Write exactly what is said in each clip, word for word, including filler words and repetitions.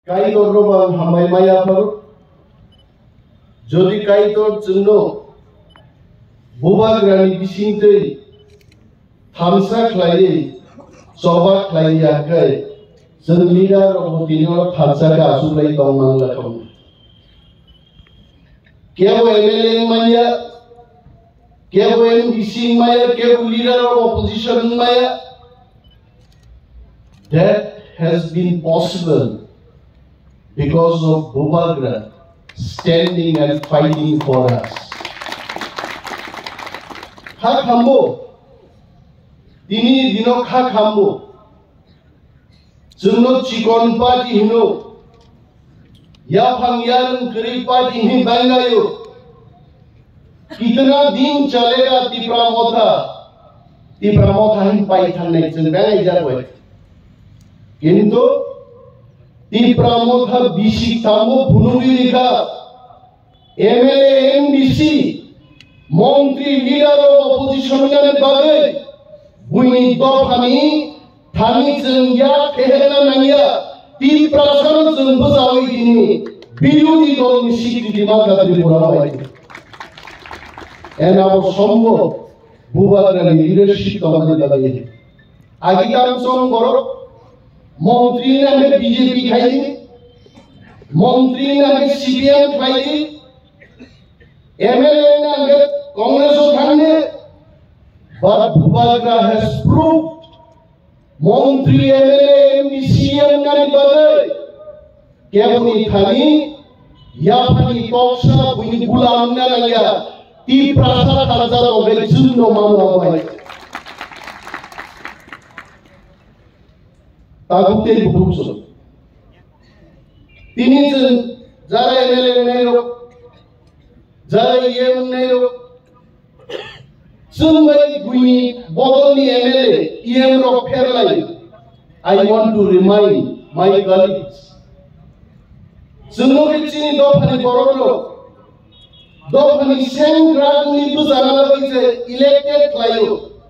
Kaitor no bo ang hambai maya pharo. Jodi Kaitor chwngno bubagrani bisingtwi thansa khlaiwi choba khlai ya khe, chwng leader rok bo tini oro thansa khe aswk lai tong mang la khamu. Kebo M L A wng manya, kebo M D C wng maya, kebo leader of opposition wng maya. That has been possible because of Bubagra standing and fighting for us. Kha khambo, tini dino kha khambo. Chwngno chikon party hino, yaphang yarwng kwrwi party hinwi banglaio. Kitna din chalega Tipra Motha, Tipra Motha hin pai thangnai chwng bangai jagoi. Kintu Tipra Motha bisi tamo phunugwi rikha. M L A, M D C, montri, leader of opposition ni bagwi buini dophani thani chwng ya pheherna nangya, Tiprasano chwng bwchawi tini birodhi dolni sikti di mangkha Tripura bai. Ena bo sombo Bubagrani leadership tongmani bagwi. Agi tamsong borok montri nangkhe B J P khaidi, montri nangkhe C P M khaidi, M L A nangkhe Congress o thangdi, but Bubagra has proved montri, M L A, M D C, M L A bagwi keboni thani yaphani toksa buini gulam wngna nangya, Tiprasa thansa tongkhe chwngno mamla bai. Tabuk tei bukhuk chwng. Tini chwng jara M L A wngnai rok, jara E M wngnai rok, chwng bai buini bodolni M L A, E M rok pherlai. I want to remind my colleagues, chwngno khe chini dophani borok rok, dophani sengkrakni bwchana bagwi se elected khlaio.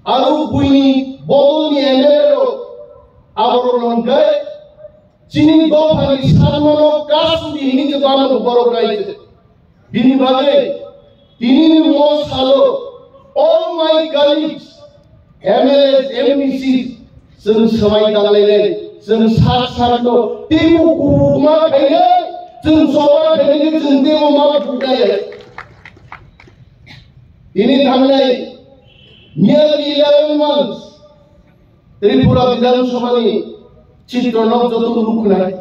Aro buini bodolni M L A rok aborok hwnkhe chini dophani sakmano kasudi hinwi se bano borok raijak. Bini bagwi tinini mo salo all my colleagues, M L As, M D Cs, chwng swmai tanglai nai, chwng sak sakno teibo kubukma khainai, chwng choba khainai khe chwng teibo ma buknai. Tini thangnai nearly eleven months Tripura Bidhan Sabha ni chitro nok joto nuknai.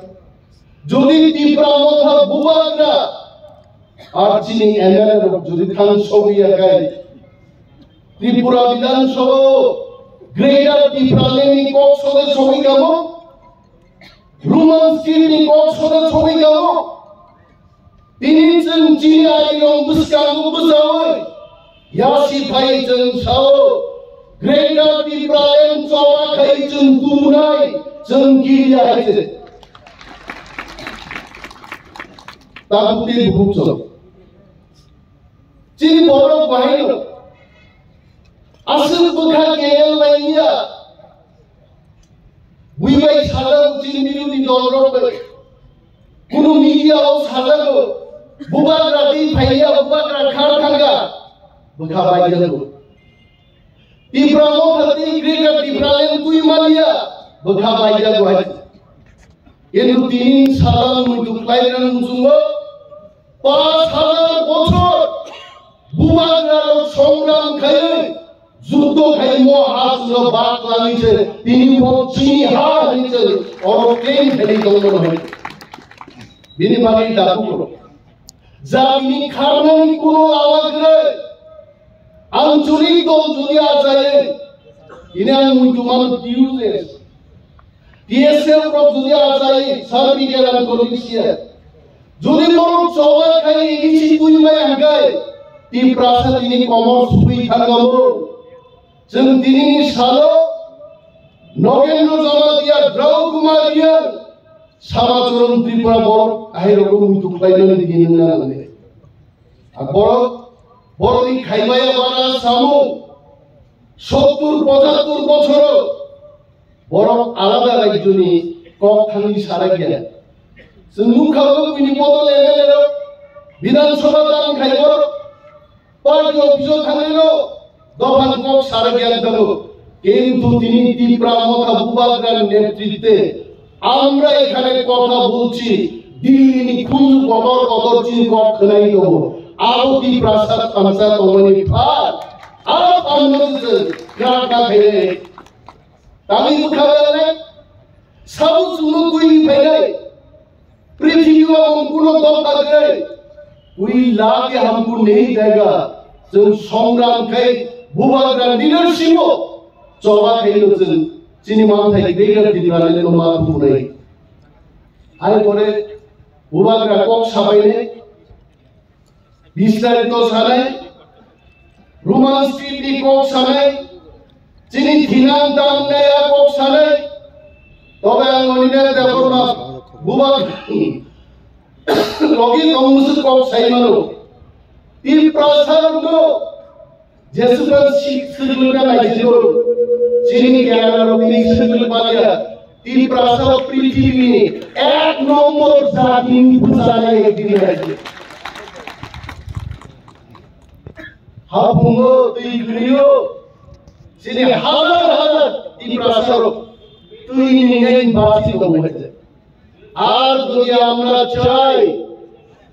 Jodi Tipra Motha Bubagra ar chini M L A rok jodi thang sogwi ya khai, Tripura Bidhan Sabha o Greater Tipraland ni kok sode sogwi kamo, Roman script ni kok sode sogwi kamo. Tini chwng chini arirok bwskango bwchaui yasi phai chwng sao, Greater Tipraland choba khai chwng tubunai chwng kiriya hai se. Tabuk tei bukhuk chwng. Chini borok bahaino aswk bwkha keyel laiya. Bui bai sajago chini birodhi dol rok bai. Kunu media o sajago, Bubagra twi phaiya, Bubagra khar thangkha, bwkha baijago. Tipra Motha twi Greater Tipraland twi manya, bwkha baijago hai. Kintu tini salang muitu khlairang muchungo, pas hajar bochor Bubagra rok songram khaiwi, juddo khai mo ha chwngno bak lani se, tini bo chini ha hwnwi se oro claim khaini tongmano hai. Bini bagwi dakugo. Jatini kharnani kuno lama kwrwi. Anchalik dol jodi achai, ini ang muitu mano T U S. T S F rok jodi achai, Sir P K Ram Kolik siya. Jodi borok choba khai ini si twi mai hangkai, Tiprasa tini komor sugwi thangkamo. Chwng tinini salo Nogendra Jamatia, Drau Kumar Reang, Samacharan Tripura borok ahai rokno muitu khlaimani tini nang nang. Ar borok, borokni khaimaya bara samung, sottur pochattur bochoro borok alada rajyoni kok thangwi sarakya. Chwng nukha o buini bodol M L A rok Bidhan Sabha tang khai borok party office o thangnaino dophani kok sarakya tongo. Kintu tini Tipra Motha Bubagra netritwe আমরা এখানে কথা বলছি, দিল্লিনি খুব কদর কদর চিনি কপ খনাই দেবো। আবতি প্রাসাদ খামসা তমনি ফার, আপ আমনো যে ক্রাকা খেলে। তামি বুঝা গেল না? সাবু চুনো তুই ফেলে। পৃথিবী ও কোনো দফা নেই। উই লাকে হামকো নেই দেগা। Chwng songram khai Bubagra leadership o choba khaino chwng chini manthai Greater Tipraland no ma thunai. Hai pore Bubagra kok sabainai, bistarito sanai, Roman script ni kok sanai, chini thinang tangnai a kok sanai, tobe ang oni ne Debbarma Bubagra logi tongmusu kok saimano. Tiprasa no Jesukan sik sik lukna naisiko. Chini gyana rok ni sik lukmanya. Tiprasa o prithibini ek nombor jatini bwchanai ekdin naisiko. Hapungo twi grio. Chini hazar hazar Tiprasa rok twi ni ngai basi tong hai. আর যদি আমরা চাই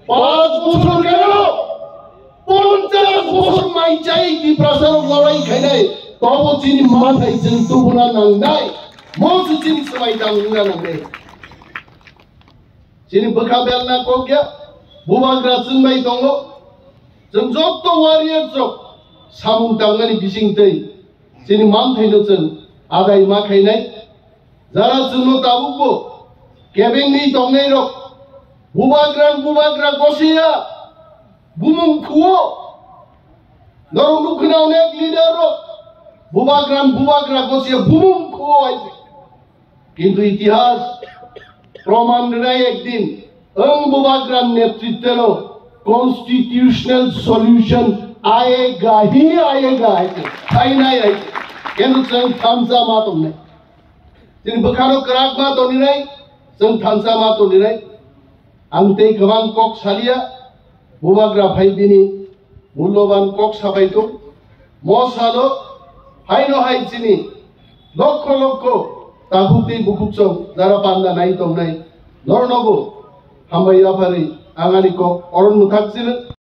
পাঁচ বছর কেন, পঞ্চাশ বছর মাই চাই কি প্রচার লড়াই খাইনাই, তবু চিনি মাথায় চিন্তা ভাবনা নাংনাই, মঞ্চ চিনি সবাই দাম নুরা নাংনাই। Chini bwkha belna kok ya, Bubagra chwng bai tongo, chwng joto warrior rok samung tangnani bising tei chini manthaino chwng adai ma khainai. Jara chwngno tabukbo kebengni tongnairok Bubagra Bubagra gosiya bumung khuo. Norok nukhwna onek leader rok Bubagra Bubagra gosiya bumung khuo hai. Kintu itihas proman rinai ekdin ang Bubagra netritwno constitutional solution ayega hi ayega hai. Phainai hai. Kintu chwng thamsa ma tongnai. Chini bwkhano kwrak ma tonirai, chwng thansa ma tonirai. Ang tei kwbang kok salia, Bubagra phai bini mulloban kok sabai tong. Mo salo haino hai chini lokho lokho tabuk tei bukhuk chong jara panda nai tongnai. Nornobo hambai yapharwi ang ani kok oron mwthak chini.